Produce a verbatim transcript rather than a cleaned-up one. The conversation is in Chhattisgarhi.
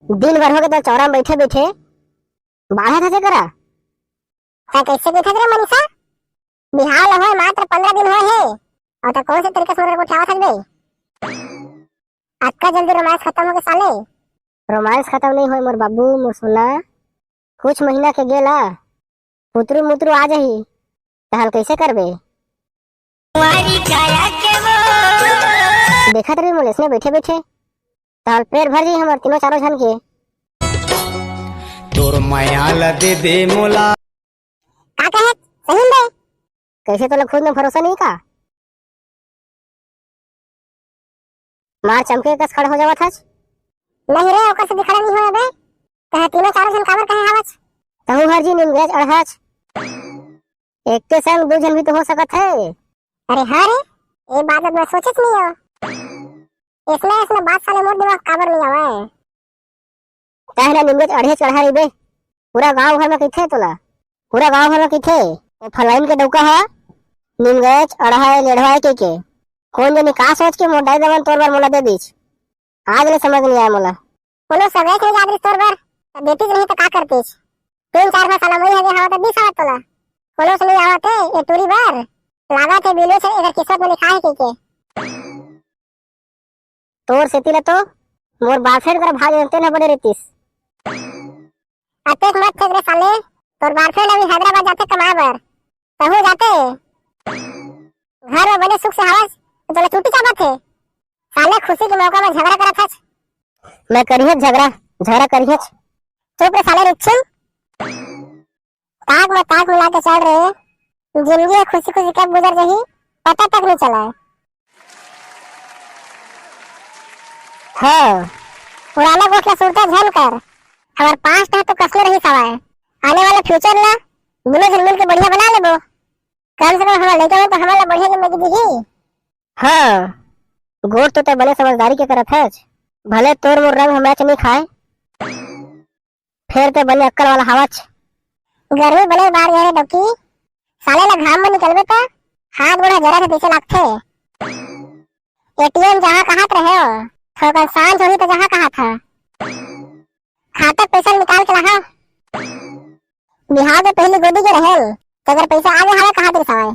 दिन भर हो गे तो चौरा में बैठे बैठे बाढ़त हस करा। त कैसे बैठत रे मनीषा? बिहाव ल होय मात्र पंद्रह दिन होय हे, अउ त कौन से तरीका से मोर को उठावत हस बे? अतका जल्दी रोमांस खत्म हो गे साले? रोमांस खत्म नहीं होय मोर बाबू, मोर सोना। कुछ महीना के गेला, पुतरू मुतरू आ जाही, तहल कैसे करबे? देखत रही मोले इसने बैठे बैठे, तहल पेट भर जाही हमर तीनों चारों झन के। तोर मया ल दे दे मोला। का कहे? सही में? कैसे तोला खुद में भरोसा नहीं का? मार चमके कस खड़ा हो जावत हस। नहीं रे, ओकर से भी खड़ा नहीं होय बे। तह तीनों चारों झन काबर कहे हावच? तहू हर जी निमगेच अड़हच। एक के संग दू झन भी तो हो सकत है। अरे हाँ रे, ये बात अब मैं सोचत नहीं हो। इसने, इसने बात साले मोर दिमाग काबर नहीं आवे। काहे ना निमगेच अड़हे चढ़ा रहिबे? पूरा गांव भर में कहिथे तोला, पूरा गांव भर में कहिथे, "ओ फलाइन के डौका ह निमगेच अड़हा हे, लेढ़वा हे," कहिके। कौन जनी का सोच के मोर दाई दमन तोर बर मोला दे दीच, आज ले समझ नहीं आया मोला। कोनो सगेच नहीं जात रहिस तोर बर, त देतीच नहीं त का करतीच? तीन चार ठो साला मई हगे हवा त दिस हवा तोला। कोनो से नहीं आवत हे, ये टूरी बर लागत हे बिलू से एकर किस्मत में लिखा है कहिके। तोर सेती ले तो मोर बॉयफ्रेंड करा भाग तेन ह बने रहितिस। अतेक मत फेंक रे साले, तोर बॉयफ्रेंड अभी हैदराबाद जाथे कमाए बर, तहू जाते। घर में बने सुख से हवस, तो तोला चुट्टी चाबत हे। साले खुशी के मौका में झगड़ा करत हच। मैं करिहच झगड़ा, झगड़ा करिहच। चुप रे साले रिच्छिन। ताक में ताक मिला के चल रे, जिंदगी ह खुशी खुशी कब गुजर जाही, पता तक नहीं चला। हाँ, पुराना गोठ ला सुरता झन कर, हमार पास्ट ह तो कसने रहिस हवय, आने वाला फ्यूचर ला दुनों झन मिल के बढ़िया बना लेबो। कम से कम हमार लइका मन तो हमन ला बढ़िया जिंदगी दीही। हाँ, गोठ तो तैं बने समझदारी के करत हच, भले तोर मोर रंग ह मैच नहीं खाए, फेर ते बने अक्कल वाला हावच। गर्मी बने बाढ़ गे हे डौकी, साले ला घाम में निकलबे त हाथ गोड़ ह जरत हे तइसे लागथे। एटीएम जहाँ कहात रहे हो, थोकन सांझ होही त जहाँ कहात ह। खाता पैसा निकाल के लाहा। बिहाव के पहली गोदी के रहेल, तेकर पैसा आगे हावे कहात रहिस हवय।